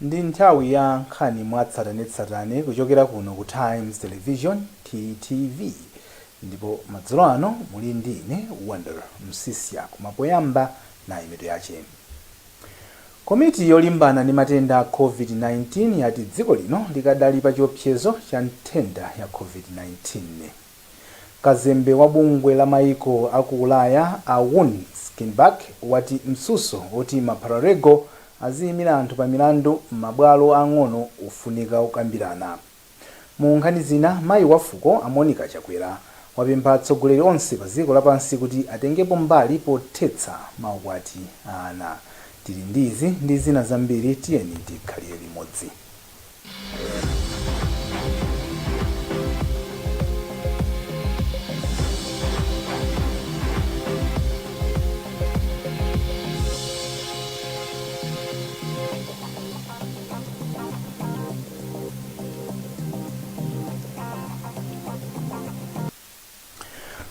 Ndi nthawi ya nkhani mwatsatanetsatane kuchokera kuno ku Times Television, TTV, ndipo madzulo ano muli ndi ine, Wonder Msisya. Koma poyamba, nayi mitu yache. Komiti yolimbana ndi matenda a COVID-19 yati dziko lino likadali pa chiopsezo cha nthenda ya COVID-19. Kazembe wa bungwe la maiko aku Ulaya, a Unn Skinnebach, wati msuso oti ma paralegal aziyimira anthu pa milandu m'mabwalo ang'ono ufunika kukambirana. Mu nkhani zina, mayi wa fuko a Monica Chakwera wapempha atsogoleri onse pa dziko lapansi kuti atengepo mbali pothetsa maukwati a ana. Tili ndi izi ndi zina zambiri, tiyeni tikhalire limodzi.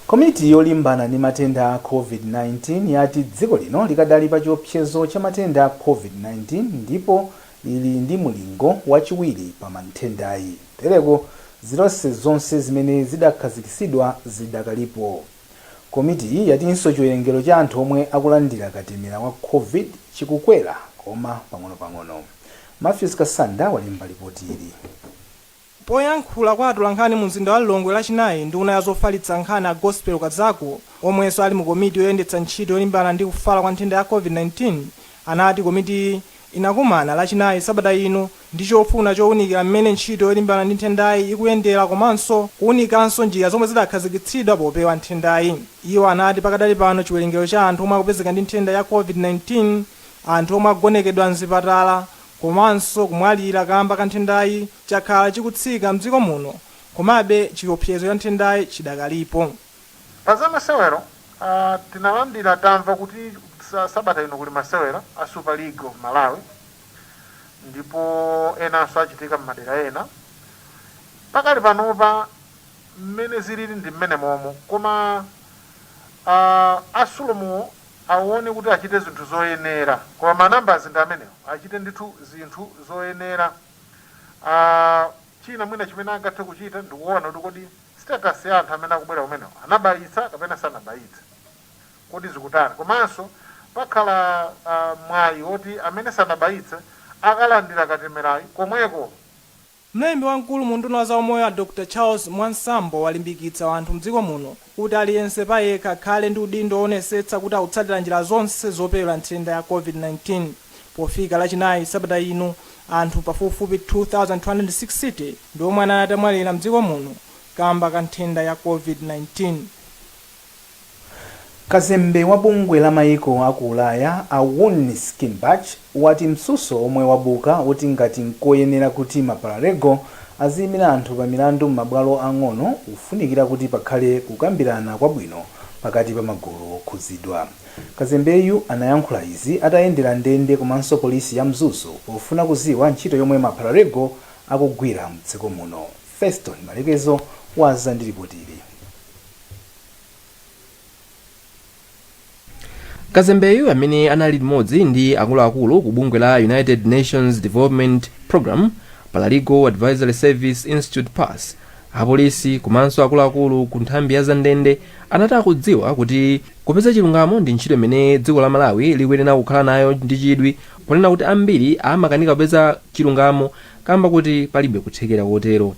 Komiti yolimbana ndi matenda a COVID-19 yati dziko lino likadali pa chiopsezo cha matenda a COVID-19 ndipo lili ndi mulingo wachiwiri pa mathendayi. Tereko zilolezo zonse zimene zidakhazikitsidwa zidakalipo. Komitiyi yatinso chiwerengero cha anthu omwe akulandira katemera wa Covid chikukwera koma pang'onopang'ono. Matthews Kasanda walemba lipoti ili. Poyankhula kwa atolankhani mu mzinda wa Lilongwe Lachinayi, nduna ya zofalitsa nkhani a Gospel Kazako, omwenso ali mu komiti yoyendetsa ntchito yolimbana ndi kufala kwa nthenda ya COVID-19, anati komitiyi inakumana Lachinayi sabata ino ndi chofuna chowunikira mmene ntchito yolimbana ndi nthendayi ikuyendera komanso kuwunikanso njira zomwe zidakhazikitsidwa popewa nthendayi. Iwo anati pakadali pano chiwerengero cha anthu omwe akupezeka ndi nthenda ya COVID-19, anthu omwe agonekedwa mzipatala komanso kumwalira kamba ka nthendayi chakhala chikutsika mdziko muno, komabe chiopsezo cha nthendayi chidakalipo. Pa za masewero, tinalandira tamva kuti sabata ino kuli masewera a Super League of Malawi ndipo enanso achitika m'madera ena. Pakali panopa mmene zilili ndi mmene momo, koma a Sulom aone kuti achite zinthu zoyenera, koma ma numbers ndi amenewo, achite ndithu zinthu zoyenera. China mwina chimene angathe kuchita ndikuona kuti kodi status ya anthu amene akubwera kumeneko anabayitsa kapena sanabayitse, kodi zikutani? Komanso pakhala mwayi woti amene sanabayitse akalandira katemerayi komweko. Mlembi wamkulu mu unduna wa zaumoyo a Dr Charles Mwansambo walimbikitsa anthu mdziko muno kuti aliyense payekha akhale ndi udindo woonetsetsa kuti akutsatira njira zonse zopewera nthenda ya COVID-19. Pofika Lachinayi sabata ino, anthu pafupifupi 2,260 ndi omwe anali atamwalira mdziko muno kamba ka nthenda ya COVID-19. Kazembe wa bungwe la maiko aku Ulaya a Unn Skinnebach wati msuso omwe wabuka woti ngati nkoyenera kuti ma paralegal aziyimira anthu pa milandu m'mabwalo ang'ono ufunikira kuti pakhale kukambirana kwabwino pakati pa magulu okhudzidwa. Kazembeyu anayankhula izi atayendera ndende komanso polisi ya Mzuzu pofuna kuziwa ntchito yomwe ma paralegal akugwira mdziko muno. Feston Malekezo waza ndi lipoti ili. Kazembeyu, amene anali limodzi ndi akuluakulu ku bungwe la United Nations Development Programme, Paralegal Advisory Service Institute, PASS, apolisi komanso akuluakulu ku nthambi ya zandende, anati akudziwa kuti kupeza chilungamo ndi ntchito imene dziko la Malawi likuyenera kukhala nayo ndi chidwi, ponena kuti ambiri amakanika kupeza chilungamo kamba kuti palibe kuthekera kotero.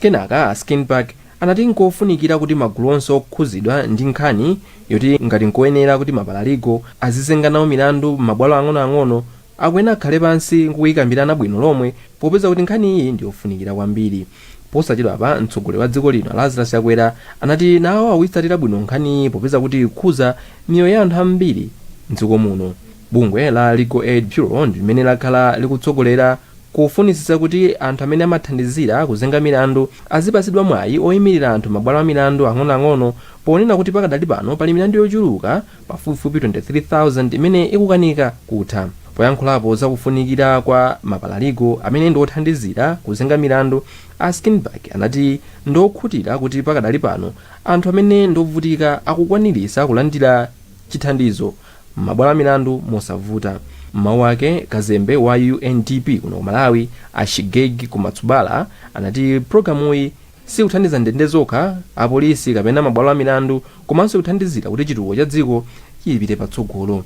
Kenaka a Skinnebach anati nkofunikira kuti magulu onse okhuzidwa ndi nkhani yoti ngati nkoyenera kuti ma paralegal azizenga nawo milandu m'mabwalo ang'onoang'ono akuyenera akhale pansi nkuyikambirana bwino lomwe, popeza kuti nkhaniyi ndi yofunikira kwambiri. Posachedwapa mtsogoleri wa dziko lino Lazarus Chakwera anati nawo akuyitsatira bwino nkhaniyi popeza kuti ikukhuza miyoyo ya anthu ambiri mdziko muno. Bungwe la Legal Aid Bureau ndi limene lakhala likutsogolera kufunitsitsa kuti anthu amene amathandizira kuzenga milandu azipatsidwa mwayi oyimirira anthu m'mabwalo a milandu ang'onoang'ono, ponena kuti pakadali pano pali milandu yochuluka pafupifupi 23,000 imene ikukanika kutha. Poyankhulapo za kufunikira kwa ma paralegal amene ndi othandizira kuzenga milandu, a Skinnebach anati ndi okhutira kuti pakadali pano anthu amene ndi ovutika akukwanirisa kulandira chithandizo m'mabwalo a milandu mosavuta. Mmawu ake, kazembe wa UNDP kuno ku Malawi, a Shigeki Komatsubara, anati pulogalamuyi sikuthandiza ndende zokha, apolisi kapena mabwalo a milandu, komanso kuthandizira kuti chitukuko cha dziko chipite patsogolo.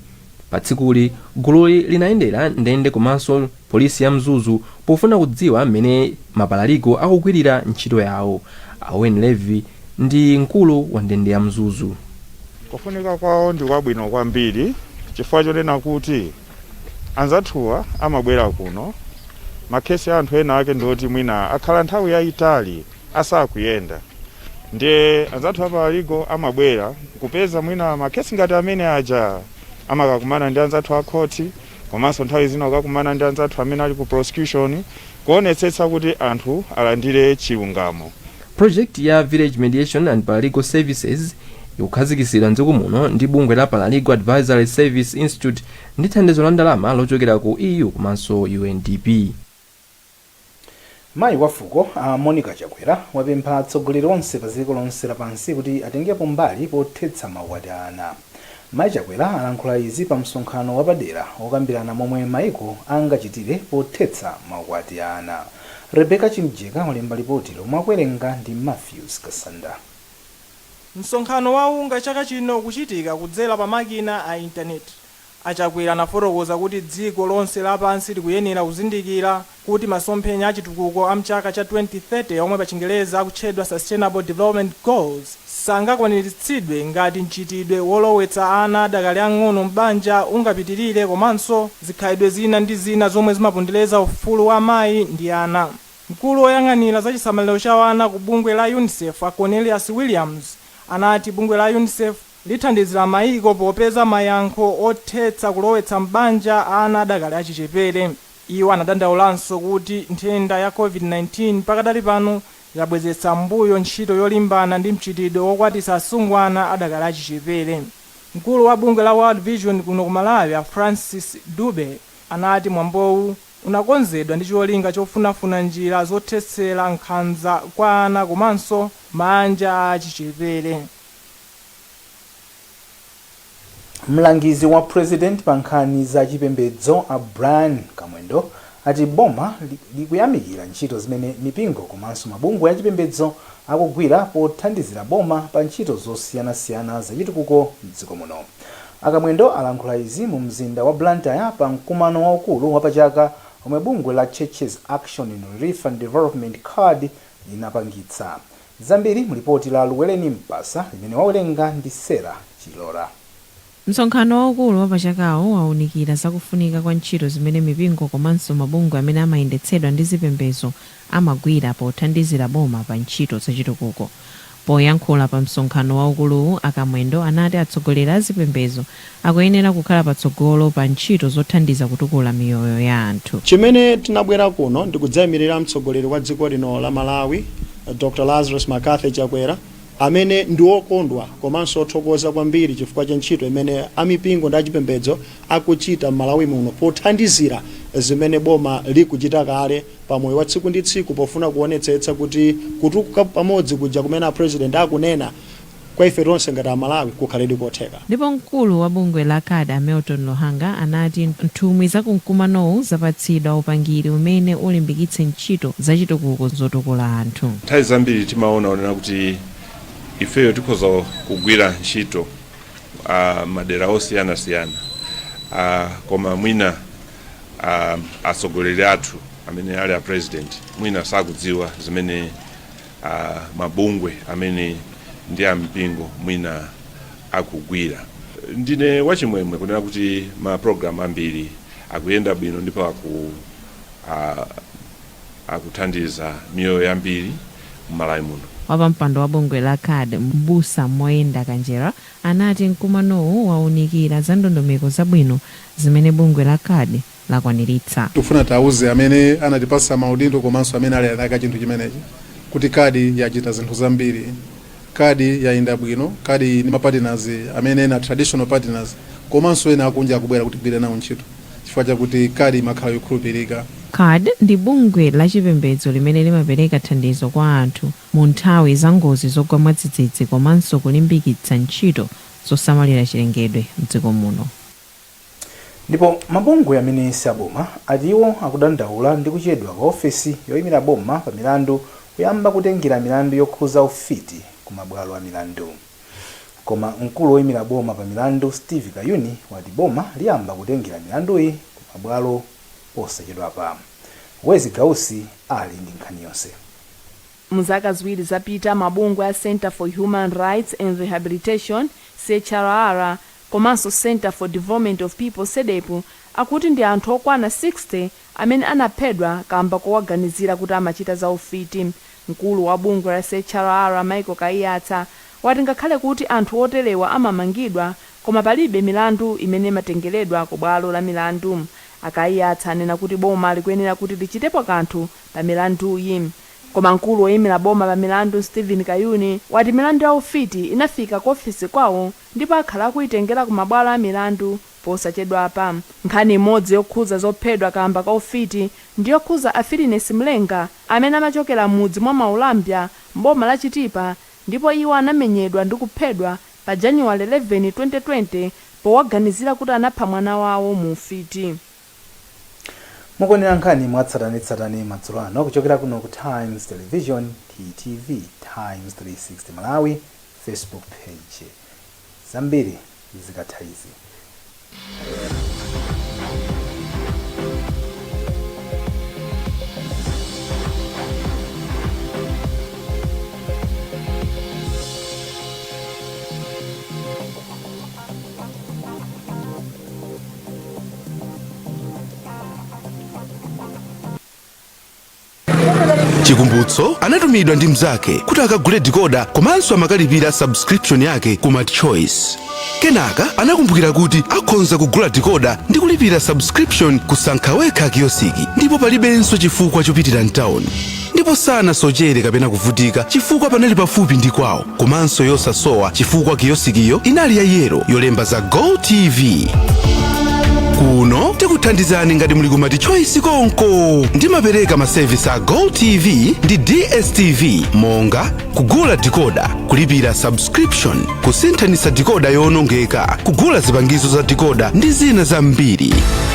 Pa tsikuli, gululi linayendera ndende komanso polisi ya Mzuzu pofuna kudziwa mmene ma paralegal akugwirira ntchito yawo. Owen Levy ndi mkulu wa ndende ya Mzuzu. Kufunika kwawo ndi kwabwino kwambiri, chifukwa chonena kuti anzathuwa amabwera kuno, ma case a anthu ena ake ndioti mwina akhala nthawi yayitali asakuyenda, ndiye anzathu a paralegal amabwera kupeza mwina ma case ngati amene aja, amakakumana ndi anzathu a khoti, komanso nthawi zina kukakumana ndi anzathu amene ali ku prosecution, kuonetsetsa kuti anthu alandire chilungamo. Project ya Village Mediation and Paralegal Services ikukhazikitsidwa mdziko muno ndi bungwe la Paralegal Advisory Service Institute ndi thandizo la ndalama lochokera ku EU komanso UNDP. Mayi wa fuko a Monica Chakwera wapempha atsogoleri onse pa dziko lonse lapansi kuti atengepo mbali pothetsa maukwati a ana. Mayi Chakwera alankhula izi pa msonkhano wapadera wokambirana momwe mayiko angachitire pothetsa maukwati a ana. Rebecca Chimjeka walemba ripoti lomwe akuwerenga ndi Matthews Kasanda. Msonkhano wa UNGA chaka chino ukuchitika kudzera pa makina a intaneti. Achakwera anafotokoza kuti dziko lonse lapansi likuyenera kuzindikira kuti masomphenya achitukuko a mchaka cha 2030, omwe pa Chingereza akutchedwa Sustainable Development Goals, sangakwaniritsidwe ngati mchitidwe wolowetsa ana adakali ang'ono m'banja ungapitirire, komanso zikhalidwe zina ndi zina zomwe zimapondereza ufulu wa amayi ndi ana. Mkulu woyang'anira za chisamaliro cha ana ku bungwe la UNICEF, a Cornelius Williams, anati bungwe la UNICEF lithandizira mayiko popeza mayankho othetsa kulowetsa m'banja ana adakali achichepere. Iwo anadandaulanso kuti nthenda ya COVID-19 pakadali pano yabwezetsa mbuyo ntchito yolimbana ndi mchitidwe wokwatitsa asungwana adakali achichepere. Mkulu wa bungwe la World Vision kuno ku Malawi, a Francis Dube, anati mwambowu unakonzedwa ndi cholinga chofunafuna njira zothetsera nkhanza kwa ana komanso mabanja a achichepere. Mlangizi wa President pa nkhani za chipembedzo, a Brian Kamwendo, ati boma likuyamikira ntchito zimene mipingo komanso mabungwe achipembedzo akugwira pothandizira boma pa ntchito zosiyanasiyana zachitukuko mdziko muno. Akamwendo alankhula izi mu mzinda wa Blantyre pa mkumano waukulu wapachaka omwe bungwe la Churches Action in Relief and Development, CARD, linapangitsa. Zambiri mu lipoti la Luweleni Mpasa limene wawerenga ndi Sera Chilora. Msonkhano waukulu wapachakawo waunikira zakufunika kwa ntchito zimene mipingo komanso mabungwe amene amayendetsedwa ndi zipembedzo amagwira pothandizira boma pa ntchito zachitukuko. Poyankhula pa msonkhano waukuluwu, Akamwendo anati atsogoleri a zipembedzo akuyenera kukhala patsogolo pa ntchito zothandiza kutukula miyoyo ya anthu. Chimene tinabwera kuno ndikudzayimirira mtsogoleri wa dziko lino la Malawi, Dr Lazarus McCarthy Chakwera, amene ndi wokondwa komanso othokoza kwambiri chifukwa cha ntchito imene amipingo ndi achipembedzo akuchita m'Malawi muno pothandizira zimene boma likuchita kale pamoyo wa tsiku ndi tsiku, pofuna kuonetsetsa kuti kutukuka pamodzi kuja kumene a President akunena kwa ife tonse ngati Amalawi kukhaledi kotheka. Ndipo mkulu wa bungwe la CARD, a Milton Luhanga, anati nthumwi za kumkumanowu zapatsidwa upangiri umene ulimbikitse ntchito zachitukuko zotukula anthu. Nthawi zambiri timaona onena kuti ifeyo tikhoza kugwira ntchito madera osiyanasiyana, koma mwina atsogoleri athu amene ali a President mwina sakudziwa zimene mabungwe amene ndi ampingo mwina akugwira. Ndine wachimwemwe kunena kuti ma program ambiri akuyenda bwino ndipo akuthandiza miyoyo yambiri m'Malawi muno. Wapampando wa bungwe la CARD, Mbusa Moyenda Kanjera, anati mkumanowu waunikira za ndondomeko zabwino zimene bungwe la CARD lakwaniritsa. Tikufuna tauze amene anatipasa maudindo komanso amene ali anaka chinthu chimenechi kuti CARD yachita zinthu zambiri. CARD yayenda bwino. CARD ndi ma partners amene ena traditional partners komanso ena akunja akubwera kuti tigwire nawo ntchito chifukwa chakuti CARD imakhala yokhulupirika. CARD ndi bungwe lachipembedzo limene limapereka thandizo kwa anthu mu nthawi za ngozi zogwa mwadzidzidzi komanso kulimbikitsa ntchito zosamalira chilengedwe mdziko muno. Ndipo mabungwe amene si aboma ati iwo akudandaula ndi kuchedwa kwa ofesi yoyimira boma pa milandu kuyamba kutengera milandu yokhuza ufiti ku mabwalo a milandu. Koma mkulu woyimira boma pa milandu, Steve Kayuni, wati boma liyamba kutengera milanduyi ku mabwalo posachedwapa. Wezi Gausi ali ndi nkhani yonse. Muzaka 2 zapita, mabungwe a Center for Human Rights and Rehabilitation, CHRR, komanso Center for Development of People, CEDEP, akuti ndi anthu okwana 60 amene anaphedwa kamba kowaganizira kuti amachita za ufiti. Mkulu wa bungwe la CHRR, Michael Kaiyatsa, wati ngakhale kuti anthu oterewa amamangidwa, koma palibe milandu imene imatengeredwa ku bwalo la milandu. A Kaiyatsa anena kuti boma likuyenera kuti lichitepo kanthu pa milanduyi. Koma mkulu woyimira boma pa milandu, Stephen Kayuni, wati milandu ya ufiti inafika ku ofisi kwawo ndipo akhala akuyitengera ku mabwalo a milandu posachedwapa. Nkhani imodzi yokhuza zophedwa kamba ka ufiti ndi yokhuza a Filinesi Mlenga amene amachokera m'mudzi mwa Maulambya mboma la Chitipa, ndipo iwo anamenyedwa ndi kuphedwa pa Januwale 11, 2020 powaganizira kuti anapha mwana wawo mu ufiti. Mukuonera nkhani mwatsatanetsatane madzulo ano kuchokera kuno ku Times Television, TTV, Times 360 Malawi Facebook page. Zambiri zikatha izi. Chikumbutso anatumidwa ndi mnzake kuti akagule decoder komanso amakalipira subscription yake ku MultiChoice. Kenaka anakumbukira kuti akhonza kugula decoder ndi kulipira subscription kusankha wekha kiyosiki, ndipo palibenso chifukwa chopitira mtawuni. Ndipo sanasochere kapena kuvutika chifukwa panali pafupi ndi kwawo, komanso yosasowa chifukwa kiyosikiyo inali ya yellow yolemba za Go TV. Kuno tikuthandizani ngati muli ku MultiChoice konko. Ndimapereka masevisi a Go TV ndi DStv monga kugula decoder, kulipira subscription, kusinthanitsa decoder yowonongeka, kugula zipangizo za decoder ndi zina zambiri.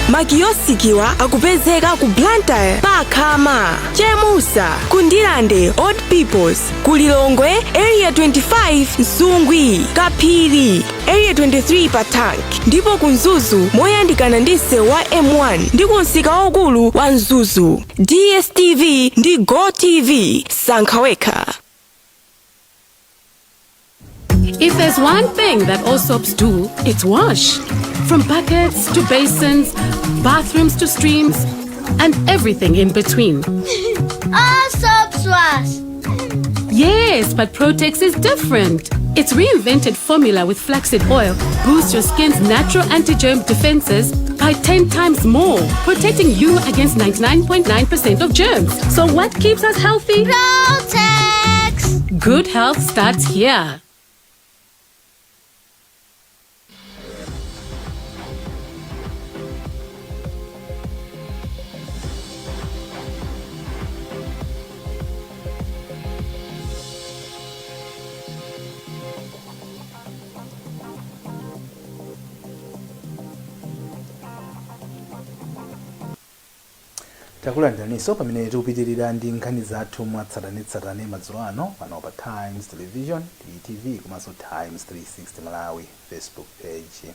Makiyosikiwa akupezeka ku Blantyre Pakhama, Chemusa, ku Ndirande Old Peoples, ku Lilongwe Area 25, Nsungwi, Kaphiri, Area 23 pa Tank, ndipo ku Mzuzu moyandikana ndi msewu wa M1 ndi ku msika waukulu wa Mzuzu. DStv ndi Go TV, sankha wekha. If there's one thing that all soaps do, it's wash. From buckets to basins, bathrooms to streams, and everything in between. All soaps wash. Yes, but Protex is different. Its reinvented formula with flaxseed oil boosts your skin's natural anti-germ defenses by 10 times more, protecting you against 99.9% of germs. So what keeps us healthy? Protex. Good health starts here. Takulandiraninso pamene tikupitirira ndi nkhani zathu mwatsatanetsatane madzulo ano pano pa Times Television, TTV, komanso Times 360 Malawi Facebook page.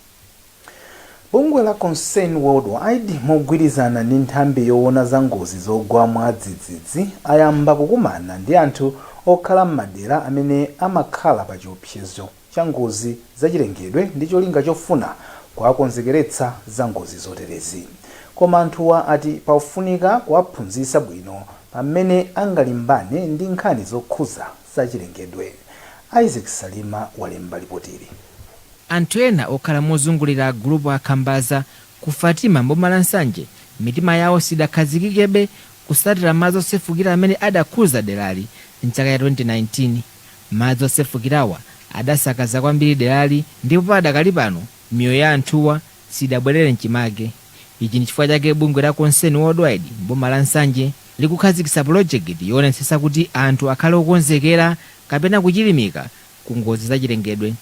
Bungwe la Concern Worldwide mogwirizana ndi nthambi yoona za ngozi zogwa mwadzidzidzi ayamba kukumana ndi anthu okhala m'madera amene amakhala pa chiopsezo cha ngozi zachilengedwe ndi cholinga chofuna kuwakonzekeretsa za ngozi zoterezi. Koma anthuwa ati pafunika kuwaphunzitsa bwino pamene angalimbane ndi nkhani zokhuza zachilengedwe. Isaac Salima walemba lipotili. Anthu ena okhala mozungulira agulupu akhambaza ku Fatima mboma la Nsanje mitima yawo sidakhazikikebe kusatira madzi osefukira amene adakhuza derali mchaka cha 2019. Madzi osefukirawa adasakaza kwambiri derali ndipo padakali pano miyoyo ya anthuwa sidabwerere mchimake. Ichi ndi chifukwa chake bungwe la Concern Worldwide mboma la Nsanje likukhazikitsa pulojekiti yoonetsetsa kuti anthu akhale okonzekera kapena kuchilimika ku ngozi zachilengedwe.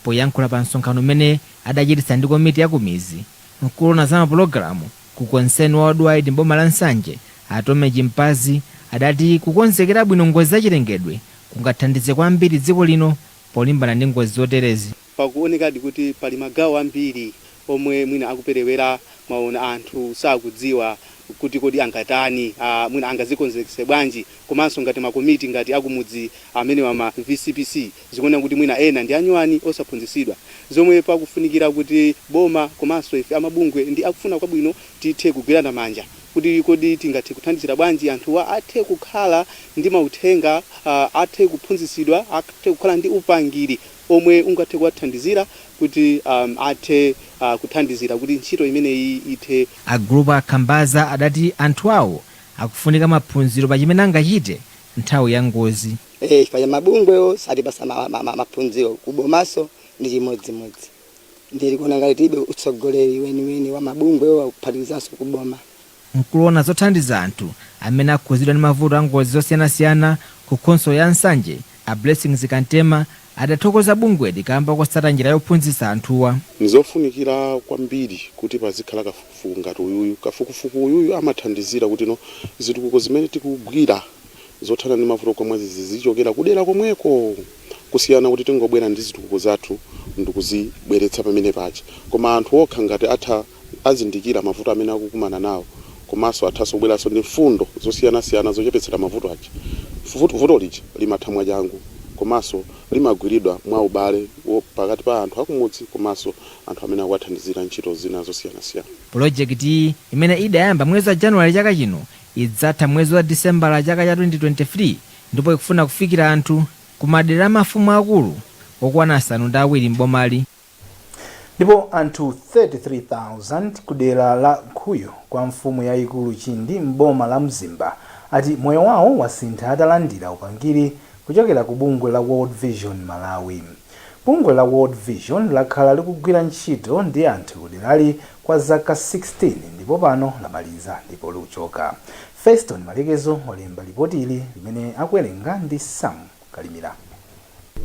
Poyankhula pa msonkhano umene adachititsa ndi komiti ya kumidzi, Mkulu woona za mapulogalamu ku Concern Worldwide mboma la Nsanje, a Tome Chimpazi, adati kukonzekera bwino ngozi zachilengedwe kungathandize kwambiri dziko lino polimbana ndi ngozi zoterezi. Pakuonekadi kuti pali magawo ambiri omwe mwina akuperewera. Mwaona, anthu sakudziwa kuti kodi angatani, mwina angazikonzekese bwanji. Komanso ngati makomiti ngati akumudzi amenewa, ma VCPC, zikuoneka kuti mwina ena ndi anyuwani osaphunzitsidwa, zomwe pakufunikira kuti boma komanso ife amabungwe ndi akufuna kwabwino tithe kugwirana manja kuti kodi tingathe kuthandizira bwanji anthuwa athe kukhala ndi mauthenga, athe kuphunzitsidwa, athe kukhala ndi upangiri omwe ungathe kuwathandizira kuti athe kuthandizira kuti ntchito imeneyi ithe. A gulupu a Khambaza adati anthu awo akufunika maphunziro pa chimene angachite nthawi ya ngozi. Chifukwa cha mabungwewo satipasa maphunziro, kubomaso ndi chimodzimodzi. Ndiye tikuona ngati tilibe utsogoleri weniweni wa mabungwewo kuphatikizanso kuboma. Mkulu woona zothandiza anthu amene akhuzidwa ndi mavuto a ngozi zosiyanasiyana ku khonsolo ya Nsanje, a Blessings Kantema, adathokoza bungweli kamba kotsata njira yophunzitsa anthuwa. Nizofunikira kwambiri kuti pazikhala kafukufuku ngati uyuyu. Kafukufuku uyuyu amathandizira kuti no zitukuko zimene tikugwira zothana ndi mavuto ogwa mwadzidzidzi zichokera kudera komweko, kusiyana kuti tingobwera ndi zitukuko zathu ndikuzibweretsa pamene paja. Koma anthu okha ngati atha azindikira mavuto amene akukumana nawo komanso athanso kubweranso ndi mfundo zosiyanasiyana zochepetsera mavuto aja, vuto lija limatha mwachangu komanso limagwiridwa mwa ubale pakati pa anthu akumudzi komanso anthu amene akuwathandizira ntchito zina zosiyanasiyana. Pulojekitiyi, imene idayamba mwezi wa Januwale chaka chino, idzatha mwezi wa Disembala chaka cha 2023 ndipo ikufuna kufikira anthu ku madera a mafumu akulu okwana 7 m'bomali. Ndipo anthu 33,000 kudera la Nkhuyu kwa mfumu yayikulu Chindi m'boma la Mzimba ati moyo wawo wasintha atalandira upangiri kuchokera ku bungwe la World Vision Malawi. Bungwe la World Vision lakhala likugwira ntchito ndi anthu kuderali kwa zaka 16 ndipo pano lamaliza ndipo likuchoka. Feston Malekezo walemba lipoti ili limene akuwerenga ndi Sam Kalimira.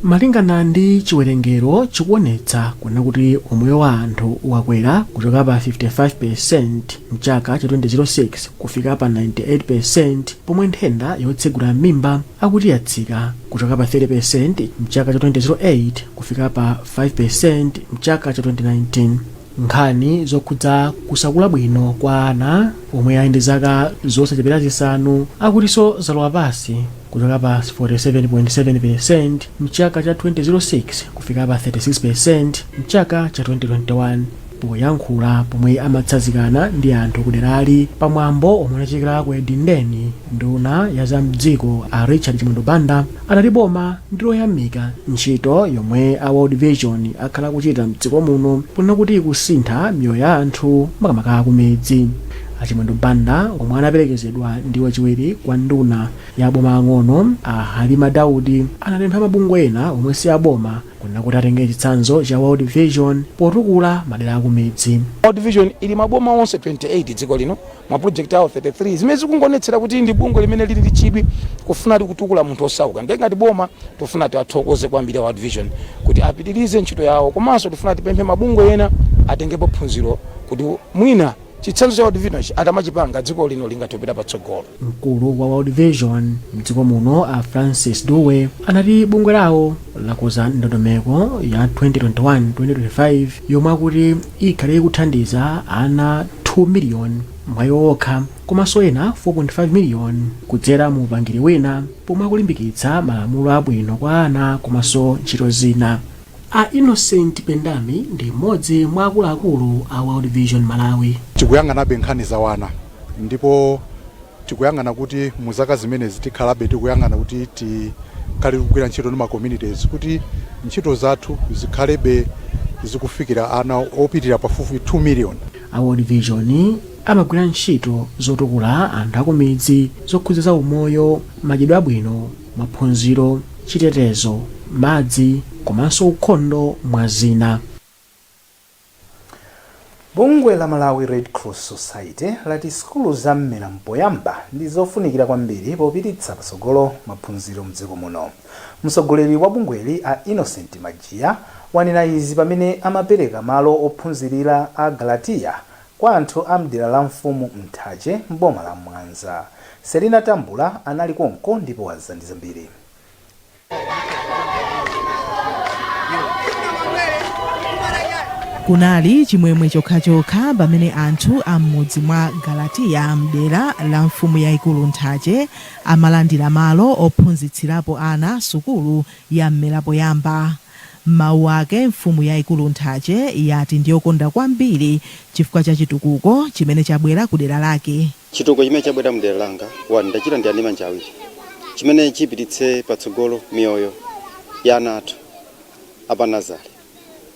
Malingana ndi chiwerengero, chikuonetsa kunena kuti umoyo wa anthu wakwera kuchoka pa 55% mchaka cha 2006 kufika pa 98%, pomwe nthenda yotsegula m'mimba akuti yatsika kuchoka pa 30% mchaka cha 2008 kufika pa 5% mchaka cha 2019. Nkhani zokhudza kusakula bwino kwa ana omwe ali ndi zaka zosachepera 5 akutinso zalowa pansi kuchoka pa 47.7% mchaka cha 2006 kufika pa 36% mchaka cha 2021. Poyankhula pomwe amatsazikana ndi anthu kuderali pamwambo omwe unachitikira ku Edindeni, nduna ya za mdziko a Richard Chimwendo Banda anati boma ndi loyamika ntchito yomwe a World Vision akhala akuchita mdziko muno ponena kuti ikusintha miyoyo ya anthu, makamaka akumidzi. A Chimwendo Banda, omwe anaperekezedwa ndi wachiwiri kwa nduna ya boma ang'ono a Halima Daudi, anapempha mabungwe ena omwe si aboma kunena kuti atenge chitsanzo cha World Vision potukula madera akumidzi. World Vision ili maboma onse 28 dziko lino, ma project awo 33, zimene zikungonetsera kuti ndi bungwe limene lili ndi chidwi kufuna kutukula munthu osauka. Ndiye ngati boma tifuna tiwathokoze kwambiri World Vision kuti apitirize ntchito yawo, komanso tifuna tipemphe mabungwe ena atengepo phunziro kuti mwina chitsanzo cha World Vision ichi atamachipanga, dziko lino lingathe kupita patsogolo. Mkulu wa World Vision mdziko muno a Francis Dewey anati bungwe lawo lakonza ndondomeko ya 2021-2025 yomwe akuti ikhale ikuthandiza ana 2 miliyoni mwa iwo okha komanso ena 4.5 miliyoni kudzera mu upangiri wina, pomwe akulimbikitsa malamulo abwino kwa ana komanso ntchito zina. A Innocent Pendami ndi mmodzi mwa akuluakulu a World Vision Malawi. Tikuyang'anabe nkhani za wana ndipo tikuyang'ana kuti mu zaka zimenezi tikhalabe tikuyang'ana kuti tikhale tikugwira ntchito ndi ma communities kuti ntchito zathu zikhalebe zikufikira ana opitirira pafupi 2 million. A World Vision amagwira ntchito zotukula anthu akumidzi zokhudza za umoyo, madyedwe abwino, maphunziro, chitetezo, madzi komanso ukhondo, mwa zina. Bungwe la Malawi Red Cross Society lati sukulu za mmera mpoyamba ndi zofunikira kwambiri popititsa patsogolo maphunziro mdziko muno. Mtsogoleri wa bungweli, a Innocent Majiya, wanena izi pamene amapereka malo ophunzirira a Galatiya kwa anthu a mdera la mfumu Mthache m'boma la Mwanza. Selina Tambula anali konko ndipo wadza ndi zambiri. Kunali chimwemwe chokhachokha pamene anthu a m'mudzi mwa Galatiya mdera la mfumu yaikulu Nthache amalandira malo ophunzitsirapo ana sukulu ya mmera poyamba. M'mawu ake, mfumu yaikulu Nthache yati ndiyokondwa kwambiri chifukwa cha chitukuko chimene chabwera ku dera lake. Chitukuko chimene chabwera mdera langa, one, ndachilandira ndi manja awiri, chimene chipititse patsogolo miyoyo ya ana athu apa nursery,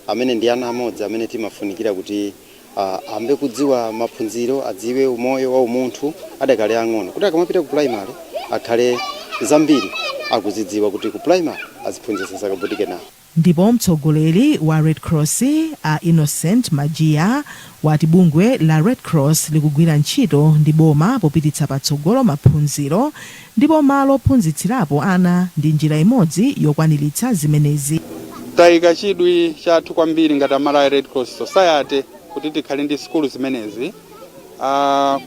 amene ndi ana amodzi amene timafunikira kuti ayambe kudziwa maphunziro, adziwe umoyo wa umunthu adakali ang'ono, kuti akamapita ku primary akhale zambiri akuzidziwa, kuti ku primary aziphunzitsa asakavutike nawo. Ndipo mtsogoleri wa Red Cross, a Innocent Majiya, wati bungwe la Red Cross likugwira ntchito ndi boma popititsa patsogolo maphunziro, ndipo malo ophunzitsirapo ana ndi njira imodzi yokwaniritsa zimenezi. Tayika chidwi chathu kwambiri ngati Malawi Red Cross Society kuti tikhale ndi sukulu zimenezi,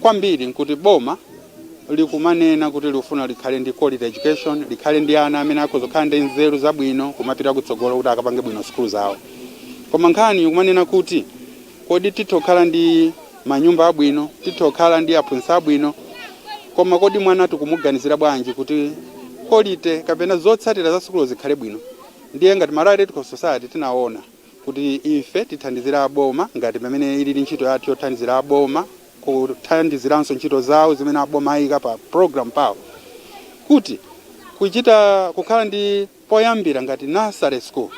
kwambiri nkuti boma likumanena kuti likufuna likhale ndi quality education, likhale ndi ana amene akhoza kukhala ndi nzeru zabwino kumapita kutsogolo kuti akapange bwino sukulu zawo. Koma nkhani ikumanena kuti kodi titha kukhala ndi manyumba abwino, titha kukhala ndi aphunzitsi abwino, koma kodi mwana tikumuganizira bwanji kuti quality kapena zotsatira za sukulu zikhale bwino? Ndiye ngati Malawi Red Cross Society tinaona kuti ife tithandizira aboma ngati pamene ilili ntchito yathu yothandizira aboma, kuthandiziranso ntchito zawo zimene aboma ayika pa program pawo, kuti kuchita kukhala ndi poyambira ngati nursery school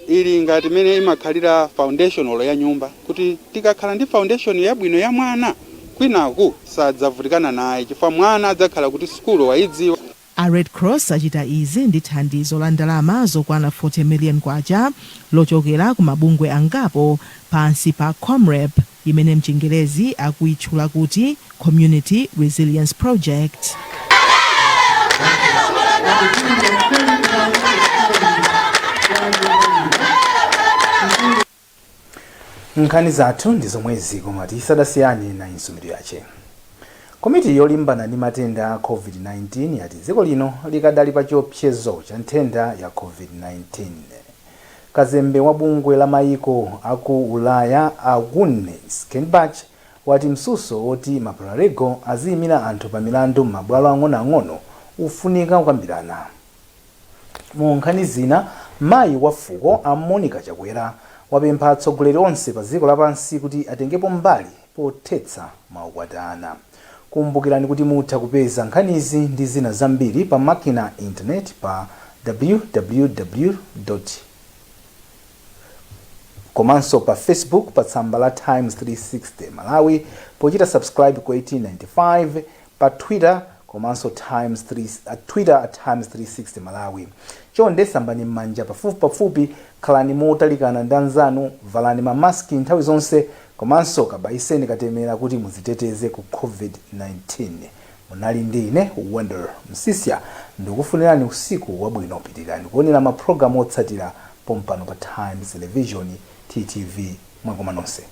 ili ngati imene imakhalira foundational ya nyumba, kuti tikakhala ndi foundation yabwino ya mwana, kwinaku sadzavutikana naye chifukwa mwana adzakhala kuti sukulu wayidziwa. A Red Cross achita izi ndi thandizo la ndalama zokwana 40 million kwacha lochokera ku mabungwe angapo pansi pa COMREP, imene mchingerezi akuitchula kuti Community Resilience Project. Nkhani zathu ndi zomwezi, koma tisadasiyane nayinso mitu yache. Komiti yolimbana ndi matenda a COVID-19 yati dziko lino likadali pa chiopsezo cha nthenda ya COVID-19. Kazembe wa bungwe la mayiko aku Ulaya a Agnes Kalmbach wati msuso woti ma paralegal aziyimira anthu pa milandu m'mabwalo ang'onoang'ono ufunika kukambirana. Mu nkhani zina, mayi wa fuko a Monica Chakwera wapempha atsogoleri onse pa dziko lapansi kuti atengepo mbali pothetsa maukwati ana. Kumbukirani kuti mutha kupeza nkhanizi ndi zina zambiri pa makina internet pa www. Komanso pa Facebook pa tsamba la Times 360 Malawi pochita subscribe ku 1895 pa Twitter komanso Times 3, Twitter at Times 360 Malawi. Chonde sambani m'manja pafupipafupi, khalani motalikana ndi anzanu, valani ma mask nthawi zonse komanso kabayiseni katemera kuti mudziteteze ku COVID-19. Munali ndi ine Wonder Msisya, ndikufunirani usiku wabwino. Pitirani kuonera ma program otsatira pompano pa Times Television, TTV. Mwakoma nonse.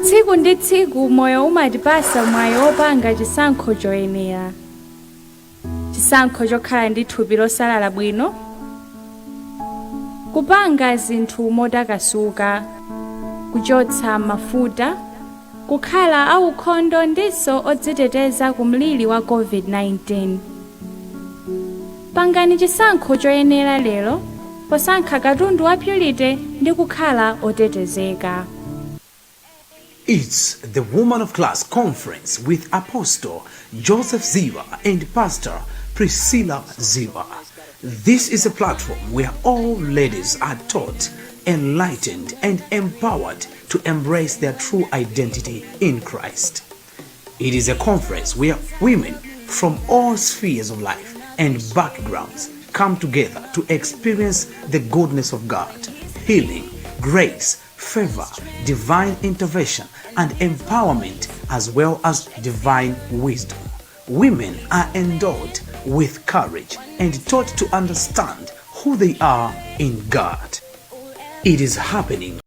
Tsiku ndi tsiku moyo umatipasa mwayi wopanga chisankho choyenera, chisankho chokhala ndi thupi losalala bwino, kupanga zinthu motakasuka, kuchotsa mafuta, kukhala aukhondo ndinso odziteteza ku mliri wa COVID-19. Pangani chisankho choyenera lero posankha katundu wa Purity ndi kukhala otetezeka. It's the Woman of Class Conference with Apostle Joseph Ziba and Pastor Priscilla Ziba. This is a platform where all ladies are taught, enlightened, and empowered to embrace their true identity in Christ. It is a conference where women from all spheres of life and backgrounds come together to experience the goodness of God, healing, grace, favor, divine intervention, and empowerment, as well as divine wisdom. Women are endowed with courage and taught to understand who they are in God. It is happening